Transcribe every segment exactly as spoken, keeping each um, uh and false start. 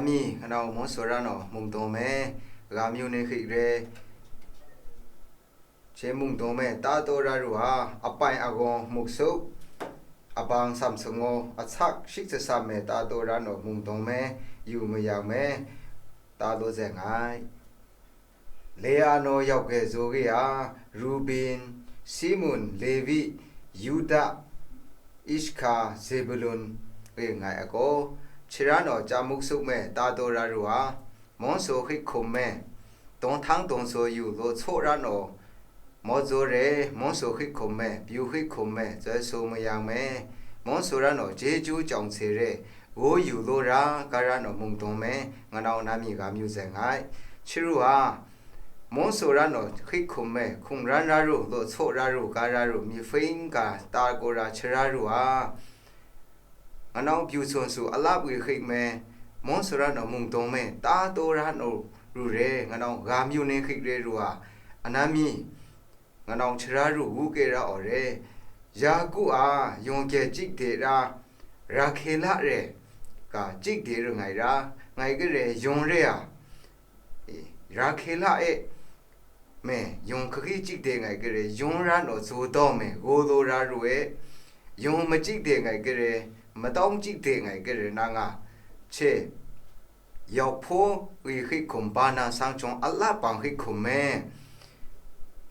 Ni, kanau mung sora no mung dong me, ga myu ni hkrik re, che mung dong me ta taw ra ru a, apai agawng muk suk, abang sam sango, achak shik sasam me ta taw ra no mung dong me, yu mayang me, ta lo zeng ai. Leano yawk e zaw re a, Rubin, Simun, Levi, Yuda, Ishka, Zebulun, e ngai agaw, Chirano ca muk suk me ta taw ra ru a, mawng saw hkrit hkum me, dawng htang dawng saw yu law tsaw ra naw, mawzaw re, mawng saw hkrit hkum me, pyu hkrit hkum me, zoi saw mayang me, mawng saw ra naw, chyeju chyawng se re, gaw yu law ra, ga ra naw, mung dawng me, nganau na mi ga myu zeng ai. Chiru a, mawng saw ra naw, hkrit hkum me, hkungran ra ru, law tsaw ra ru, ga ra ru, mi hpring ga ta gaw ra, chara ru a. Nganau pyu sawn su alap gwi hkrik me, mawng saw ra naw mung dawng me, ta taw ra naw ru re, nganau ga myu ni hkrik re ru a, anan mi, nganau chara ru wu ke ra aw re, Yaku a, yawng kye chik de ra, Rahkela re, ga chik de ra ngai ra, ngai kare yawng re a, e, Rahkela e, me, yawng hkakhi chik de ngai kare, yawng ra naw zaw daw me, gaw law ra ru e, yawng machik de ngai kare, matawng chik de ngai kare na nga, che, yawk hpaw gwi hkrit hkum, ba nang sang chyawng alap bang hkrit hkum me,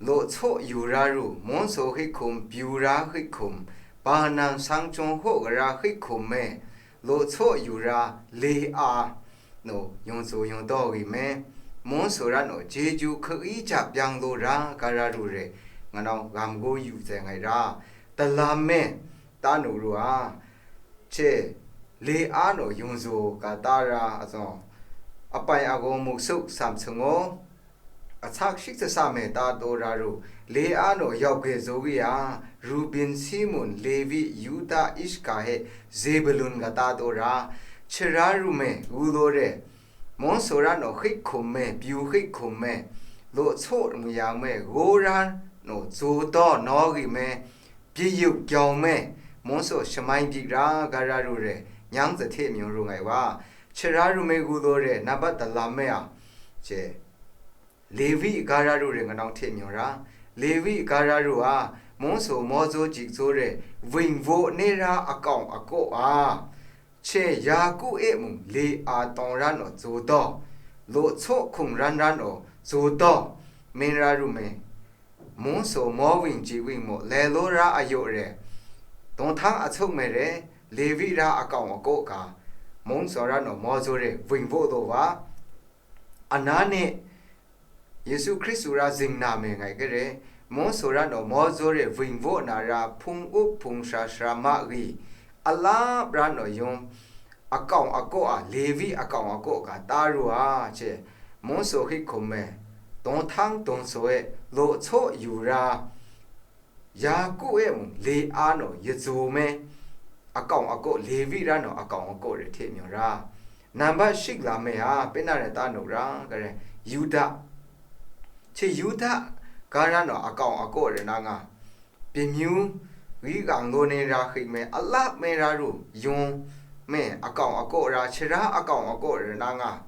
law tsaw yu ra ru, mawng saw hkrit hkum, pyu ra hkrit hkum, ba nang sang chyawng hkaw gara hkrit hkum me, law tsaw yu ra le a, naw, yawng tsaw yawng daw gwi me, mawng saw ra naw, chyeju hkari ja byang law ra, ga ra ru re, nganau gam gaw yu zeng ai ra, talam me, ta nu ru a, che, le a naw, yawng tsaw ga ta ra azawng, apai agawng muk suk sam sango, achak shik sasa me ta taw ra ru, le a naw, yawk e zaw re a, Rubin, Simun, Levi, Yuda, Ishka he Zebulun ga ta taw ra, chara ru me, wu law re, mawng saw ra naw, hkrit hkum me, pyu hkrit hkum me, law tsaw mayang me, gaw ra naw, zaw daw naw gwi me, pyeyup gyawng me, mawng saw shamai byi ra, ga ra ru re, nyang zahte myawng ru ngai wa, chara ru me, wu law re, nambat dalam me a, che, Levi ga ra ru re, nganau hte myawng ra, Levi ga ra ru a, mawng saw mawzaw jik zaw re, wing vaw ne ra akawng akaw a, che, Yaku e mung le a tawng ra naw zaw daw, law tsaw hkungran ra naw zaw daw, men ra ru me, mawng saw maw wing ji wing maw, lai law ra a yaw re, dawng htang a tsuk me re, Levi ra akawng akaw ga, mawng saw ra naw mawzaw re, wing vaw law wa, anan e, Yesu Hkristu ra zing na me ngai kare, mawng saw ra naw mawzaw re, wing vaw na ra, hpung up hpung shara shara ma gwi, alap ra naw yawng, akawng akaw a, Levi akawng akaw ga ta ru a, che, mawng saw hkrit hkum me, dawng htang dawng saw e, law tsaw yu ra, Yaku e mung le a naw, yatsaw me, akawng akaw, Levi ra naw, akawng akaw re hte myawng ra, nambat shik lam me a, pena re ta nu ra, kare, Yuda, che, Yuda ga ra naw, akawng akaw re na nga, pyamyu, wi kang law ni ra hkrik me, alap me ra ru, yawng me, akawng akaw ra, chara akawng akaw re na nga,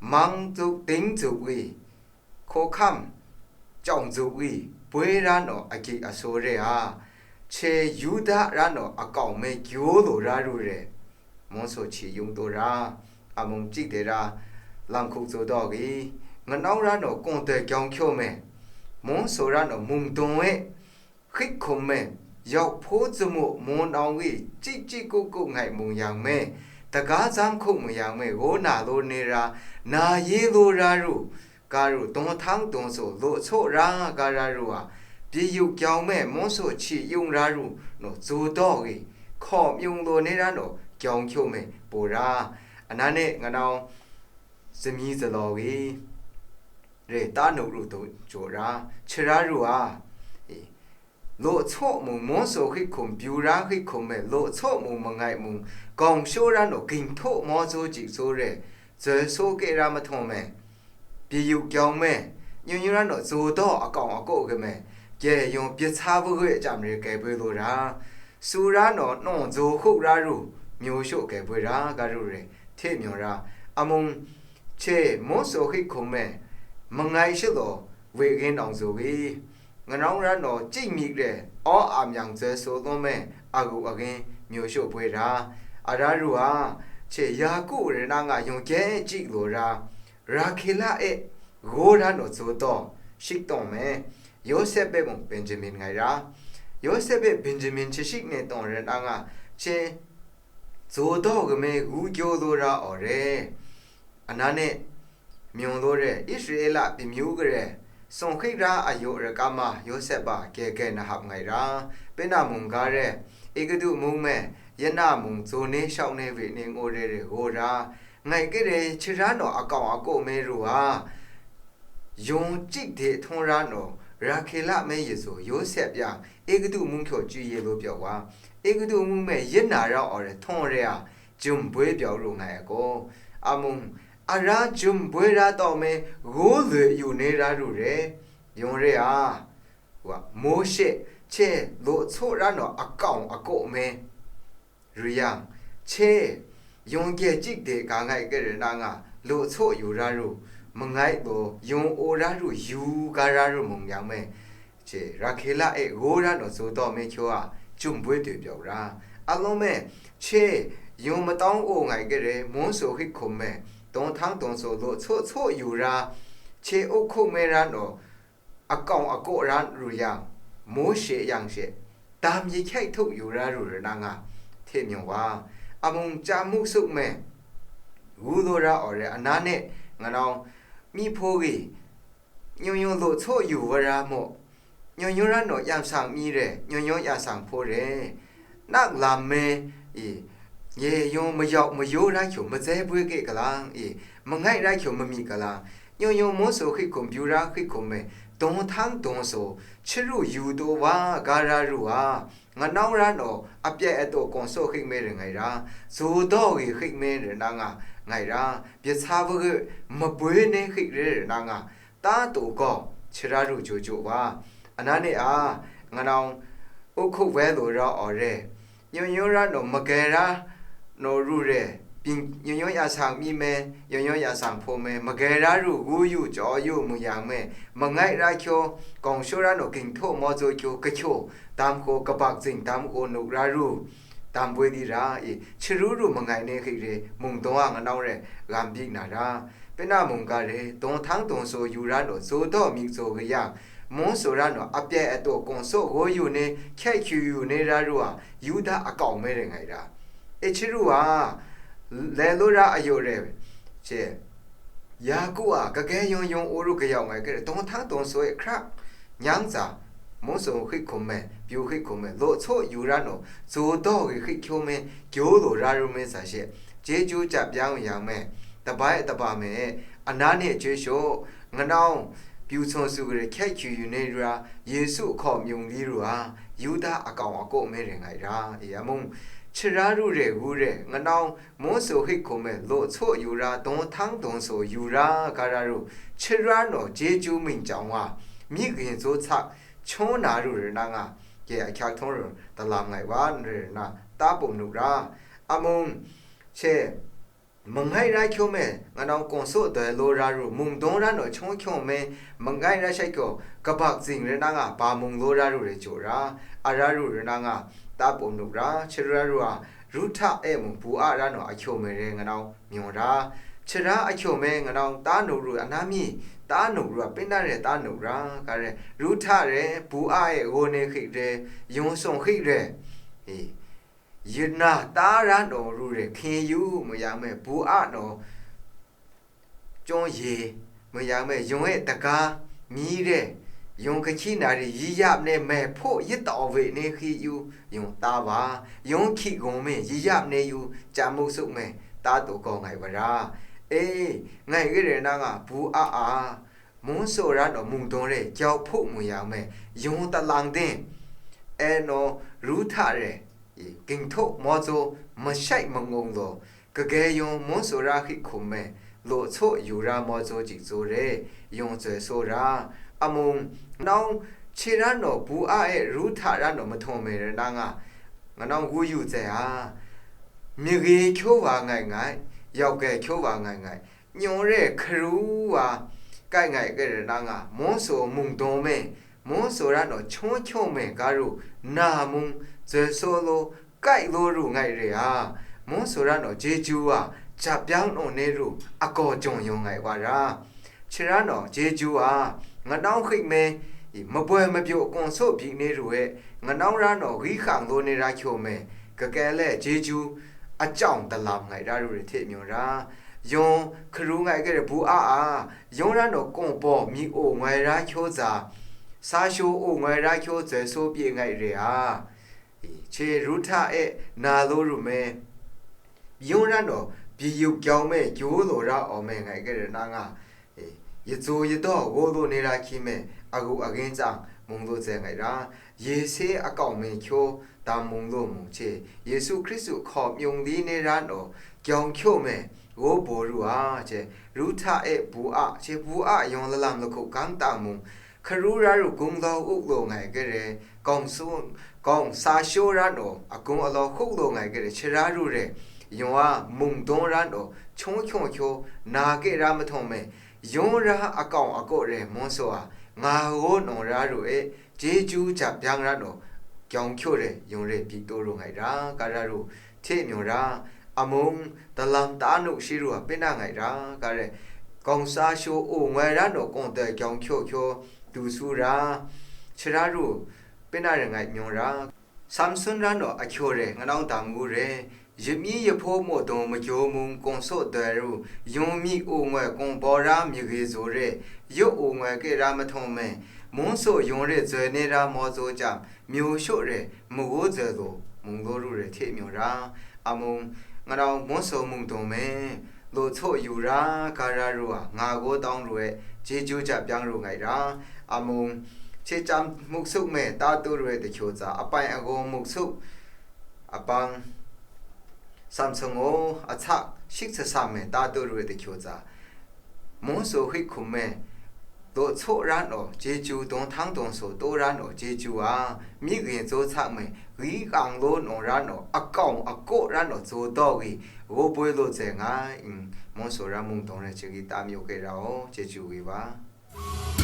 mang zuk, ding zuk wi, hkawhkam, chyawng zuk wi, poi ra naw, agyi asaw re a, che, Yuda ra naw, akawng me, gyaw law ra ru re, mawng saw hti yung taw ra, amung chik de ra, lam hkuk zaw daw gwi, nganau ra naw, kawng doi gyawng hkyaw me, mawng saw ra naw, mung dawng e, hkrit hkum me, yawk hpaw zamaw maw nawng gwi, chyi chyi ku ku ngai mung yang me, daga zam hkuk mung yang me, gaw na law ni ra, na ye law ra ru, ga ru, dawng htang dawng saw, law tsaw ra, ga ra ru a, pyeyup gyawng me, mawng saw hti yung ra ru, naw, zaw daw gwi, hkawm yung law ni ra naw, gyawng hkyaw me, baw ra, anan e, nganau, zamyi zalaw gwi, re ta nu ru du jaw ra, chara ru a, e, law tsaw mung, mawng saw hkrit hkum, byu ra hkrit hkum me, law tsaw mung, mangai mung, gawng shaw ra naw, ging htaw maw zaw jik zaw re, zoi saw ke ra mahtawng me, pyeyup gyawng me, nyu nyu ra naw, zaw daw akawng akaw ga me, gye yawng pyahsa bagoi a chyam re, gaibai law ra, su ra naw, nawng zaw hkuk ra ru, myu shaw gaibai ra, ga ru re, hte myawng ra, Amung che mo so hkrit hkum me, mangai shalaw we gen awng zu wi, nganawng ran aw ching myit re aw am yang zoi so lawm me a gu a gen myo shaw poi ra, a ra ru a, che Yaku re na nga yawng gye chyi law ra, Rahkela e gaw ran aw zo daw shik tawng me, Yawsep e mung Benjamin ngai ra. Yawsep e Benjamin chashik ne tawng re na nga che zo daw kame gu gyaw law ra aw re. Anan e myung law re, Israela bimyu gare, sung hkrik ra a yaw rakam a Yawsep a gye gye na hap ngai ra, pena mungga re, Egutu mung me, yana mung zo ne shau ne we ne ngo re re gaw ra, ngai kare chara naw akawng ako me ru a, yawng chik de htawng ra naw, Rahkela me yazo Yawsep yang, Egutu mung hkyaw chyu ye law pyaw wa, Egutu mung me yana ra aw re htawng re a, jum boi pyaw ru ngai a gaw, amung, a ra jum boi ra tau me gaw loi yu ne ra ru re, yawng re a, wa, Mawshe che law tsaw ra naw akawng ako me ru yang, che yawng gye chik de ga ngai kare na nga, law tsaw yu ra ru, mangai law yawng aw ra ru yu ga ra ru mung yang me, che Rahkela e gaw ra naw zo daw me hkyaw a, jum boi doi pyaw ra. Alawm e, che yawng matawng aw ngai kare, mo so hkrit hkum me, dawng htang dawng so law tsaw tsaw yu ra, che aw hkuk me ra naw, akawng ako ra ru yang, Mawshe yang she, dam yi hkyai htuk yu ra ru ra na nga, hte myung wa, amung chya mu suk me, wu law ra aw re, anan e, nganawng, mi hpaw ri, nyung nyung law tsaw yu wa ra mu, nyung nyung ran naw yam sang mi re, nyung nyung yam sang hpaw re, nak lam me, i, ye yawng mayau mayaw ra hkyu mazai boi ke galang, i, mangai ra hkyu mami galang, nyung nyung mo so hkrit hkum byu ra hkrit hkum me, dawng htang dawng so, chyaru yu taw wa ga ra ru a, nganawng ra naw, apyai ataw kawng so hkrit me re ngai ra, zo daw ri hkrit me re na nga, ngai ra, byasa wa maboi ne hkrit re re na nga, ta taw gaw, chara ru jaw jaw wa, anan e a, nganawng, u hkup wai law ra aw re, nyung nyung ra naw magai ra naw ru re, byin-, nyung nyung ya sang mi me, nyung nyung ya sang hpaw me, magai ra ru gu yu jaw yu mu yang me, mangai ra hkyaw, gawng shaw ra naw ging htaw maw zaw hkyaw, kahkyaw, dam hkaw, kabak zing dam hkaw nuk ra ru, dam boi di ra i, chyaru ru mangai ne hkrit re, mung dawng a nganawng re, gam byi na ra, pena mungga re, dawng htang dawng so yu ra naw, zo daw myit zaw ga yang, mo so ra naw, apyai ataw kawng so gaw yu ne, hkyai hkyu yu ne ra ru a, Yuda akawng me re ngai ra. E chyaru a, lai law ra a yaw re, che, Yaku a, kagai yawng yawng aw ru kayau ngai kare, dawng htang dawng so e hkrak, nyang tsa, mo so hkrit hkum me, byu hkrit hkum me, law tsaw yu ra naw, zo daw ri hkrit hkyaw me, gyaw law ra ru me sa she, chyeju chyap yang yang me, tabai taba me e, anan e joi shaw, nganawng, byu htsawng su gare hkyai hkyu yu ne ra, Yesu hkaw myung li ru a, Yuda akawng ako me re ngai ra, i amung, chara ru re wu re, nganawng, mo so hkrit hkum me, law tsaw yu ra, dawng htang dawng so yu ra, ga ra ru, chara naw, chyeju mying chyawng wa, myit rin zaw tsak, chyaw na ru re na nga, ke ahkyak htawng ru, talam ngai wa, n re na, ta pum nu ra, amung, che, mangai ra hkyaw me, nganawng kawng so doi law ra ru, mung dawng ra naw, chyaw hkyaw me, mangai ra shai hkyaw, kabak zing re na nga, ba mung law ra ru re jaw ra, a ra ru re na nga, ta pum nu ra, chara ru a, Ruhta e mung bu a ra naw, a hkyaw me re nganawng myung ra, chara a hkyaw me nganawng ta nuk ru a na mi, ta nuk ru a pina re ta nuk ra, ga re, Ruhta re, bu a e gaw ne hkrit re, yung sung hkrit re, i, yit na ta ra naw ru re, hkye yu mu yang me, bu a naw, chyaw ye, mu yang me, yung e daga, mi re, yung kahkyi na ri, yi yap ne, mai hpaw yi tau we ne hkri yu, yung ta wa, yung hkyi gawng me, yi yap ne yu, chya mu suk me, ta taw gaw ngai wa ra. E, ngai re na nga, bu a a, mung so ra naw mung dawng re, gyau hpu mu yang me, yung talang ding, e naw, Ruhta re, i, ging htaw maw zaw, mashai mangung law, kage yung mo so ra hkrit hkum me, law tsaw yu ra maw zaw jik zaw re, yung zoi so ra, amung, nau, che ra naw bu a e Ruhta ra naw mahtawng me ra na nga, nganawng wu yu zai a, myit re hkyaw wa ngai ngai, yau grai hkyaw wa ngai ngai. Nyawng re hkaru wa kai ngai kai ra na nga, Mawsaw mungdaw me, Mawsaw ra naw hkyaw hkyaw me ga ru na mung, zoi saw law, kai law ru ngai re a, Mawsaw ra naw chyeju a jap yang naw ne ru agaw jawng yawng ngai wa ra. Shara naw chyeju a, nganau hkrik me, i, maboi mabyaw kawng saw byi ne ru e, nganau ra naw gwi hkang law ne ra hkyaw me, kakele chyeju a chyawng dalam ngai ra ru re hte myawng ra. Yawng hkaru ngai gare bu a a, yawng ra naw kawng baw mi o ngoi ra hkyaw za, sa shaw o ngoi ra hkyaw zoi saw pye ngai re a, i, che Ruhta e na law ru me, yawng ra naw byi yup gyau me gyaw law ra aw me ngai gare na nga, e, yatsaw yadaw gaw law ne ra hkyi me, agu agin tsang mung law zai ngai ra, Yese akau me hkyaw dam mung law mung che, Yesu Hkristu hkaw myung li ne ra naw gyawng hkyaw me, gaw baw ru a che, Ruhta e bu a che, bu a yawng lalam lahkuk gang tang mung, hkaru ra ru gunglau uk law ngai gare, gawng sung, gawng sa shaw ra naw agung alau hkuk law ngai gare, shara ru re, yawng a mungdaw ra naw hkyaw hkyaw hkyaw na ke ra mahtawng me, yawng ra akau akaw re Mawsaw a, nga gaw naw ra ru e, chyeju jap yang ra naw gyawng hkyaw re yawng re byi taw ru ngai ra, ga ra ru hte myawng ra, amung dalam ta nu shi ru a pina ngai ra, ga re, gawng sa shaw o ngoi ra naw kawng doi gyawng hkyaw hkyaw du su ra, shara ru pina re ngai myawng ra. Samsun ra naw ahkyaw re nganau dam ngu re, yamyi yahpaw maw daw magyaw mung kawng saw doi ru, yawng mi o ngoi kawng bau ra myagwi zaw re, ya o ngoi ke ra mahtawng me, Mawsaw yawng re zoi ne ra maw zaw jam, myaw shaw re, magaw zoi law, mung law ru re hte myawng ra, amung, nganau Mawsaw mungdaw me, law tsaw yu ra, ga ra ru a, nga gaw tawng ru e, chyeju jap yang ru ngai ra, amung, che chyam muk suk me ta tu ru e dahkyaw tsa, apai agaw muk suk, abang, samsangaw, atsak, shik sasam me ta tu ru e dahkyaw tsa, Mawsaw hkrik hkum me, law tsaw ra naw chyeju, dawng htang dawng saw taw ra naw chyeju a, myi gwi tsaw tsak me, gwi kang law naw ra naw akau akaw ra naw tsaw daw gwi, gaw boi law zai nga, ing, Mawsaw ra mungdaw re chyeju tam yaw ke ra aw, chyeju gwi wa.